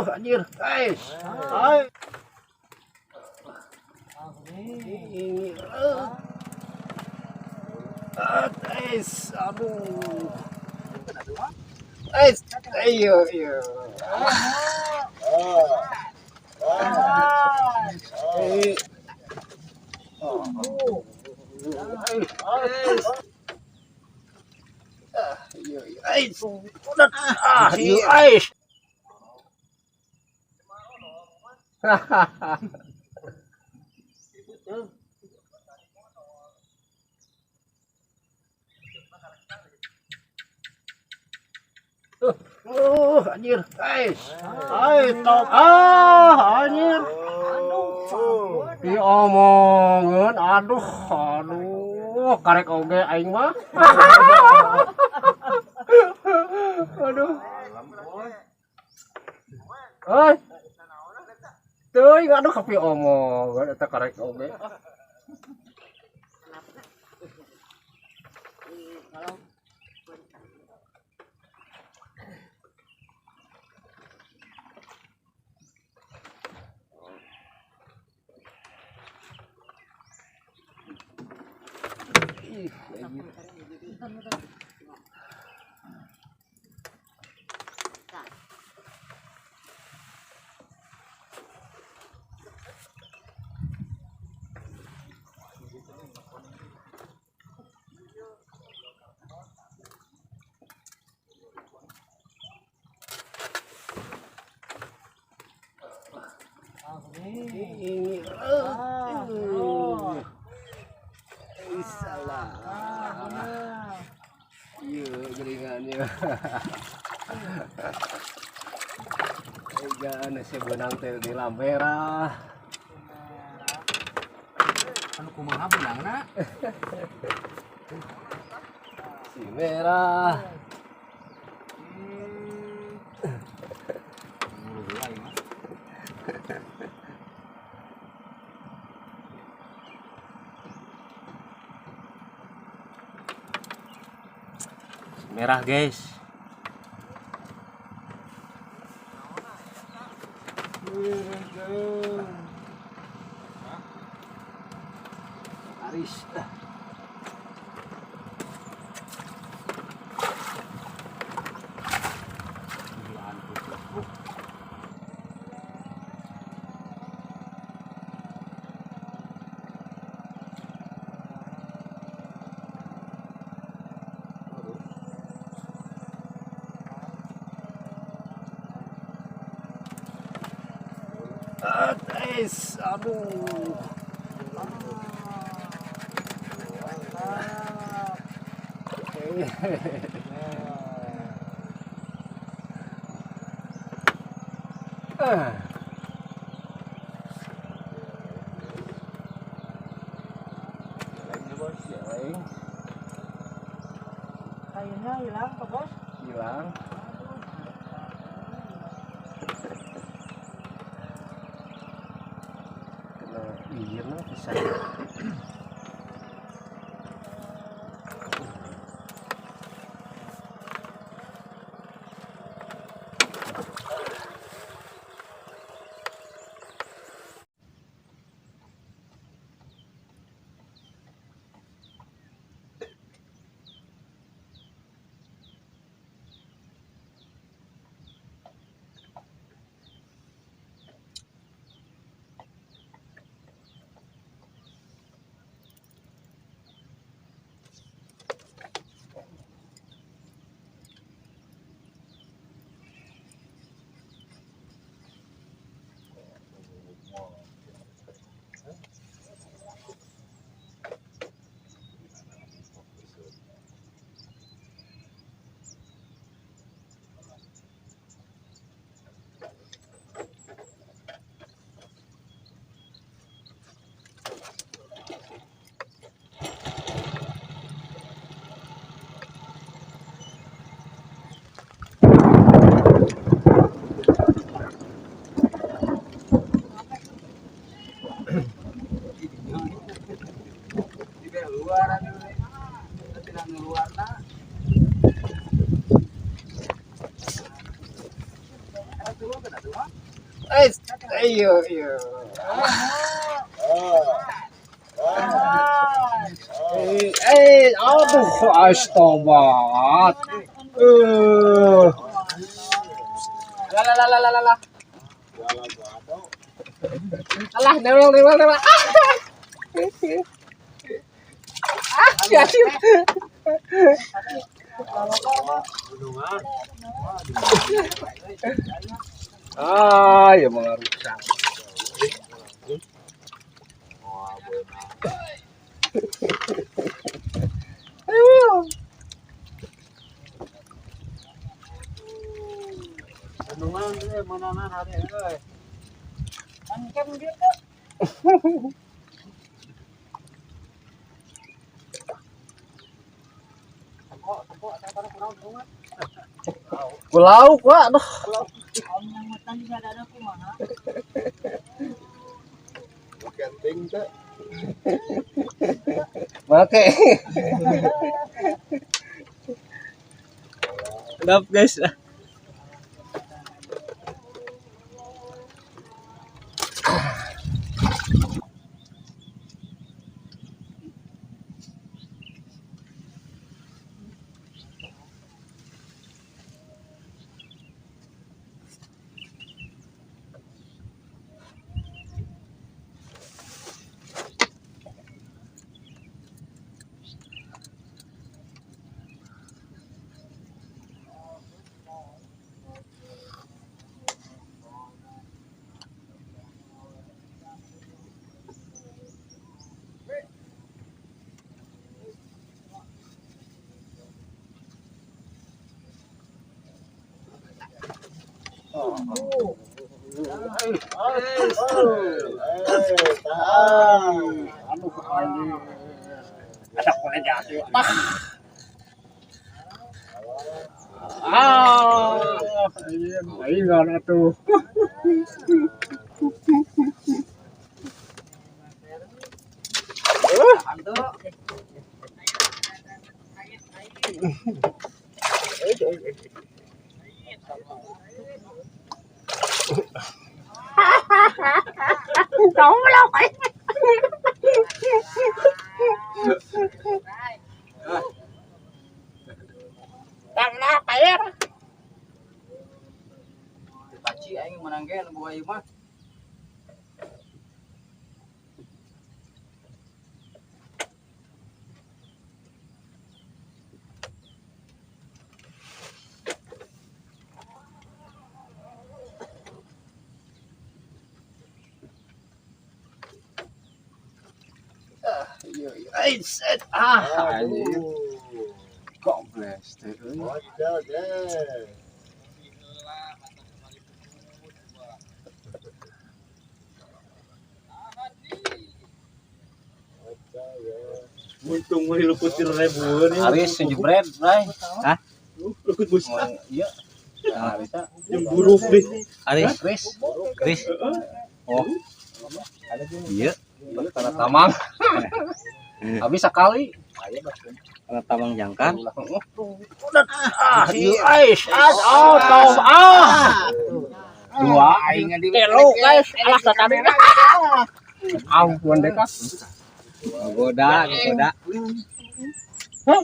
Anjir. Guys. Ay. Guys, aduh. Guys, ayo, ayo. Hahaha. Anjir, guys. Ay, top. Ah, anjir. Diomongeun, aduh, aduh, karek oge aing mah. Aduh. Oi. Teuing aduh kapi omongan eta karek oge. Ih, salah. Iya, jaringannya. Ega nasi benang teh di merah. Anu kumaha benangna? Si merah. Merah guys. Aris. Guys, aduh. Kayaknya hilang, Pak Bos. Hilang. Iya mah bisa. Eh, iya iya. Eh, aduh, astaga. Eh. La la la la la la. Alah, newel newel newel. Ah, ya sih. Ah, ya mengarusak. Ayo. Bendungan menangan hari euy. Angkem gitu. Pulau, Pak. Aduh. Kenting teh. Make. Love guys. Ah, iya atuh. Paci aing menang ge nu ieu mah. Ah, anjir. Kok blast euy. Wajar deh. Untung meuli luput ribuan. Aris jebret, Bray. Hah? Luput bus. Iya. Nah, bisa. Yang buruk deh. Aris, Chris. Chris. Oh. Iya. Karena tamang. Habis sekali. Karena tamang jangkar. Ah, iya, ais, ah, oh, tom, ah. Dua aing telu, guys. Alah tadi. Ampun deh, Kak. Goda, goda. Hah?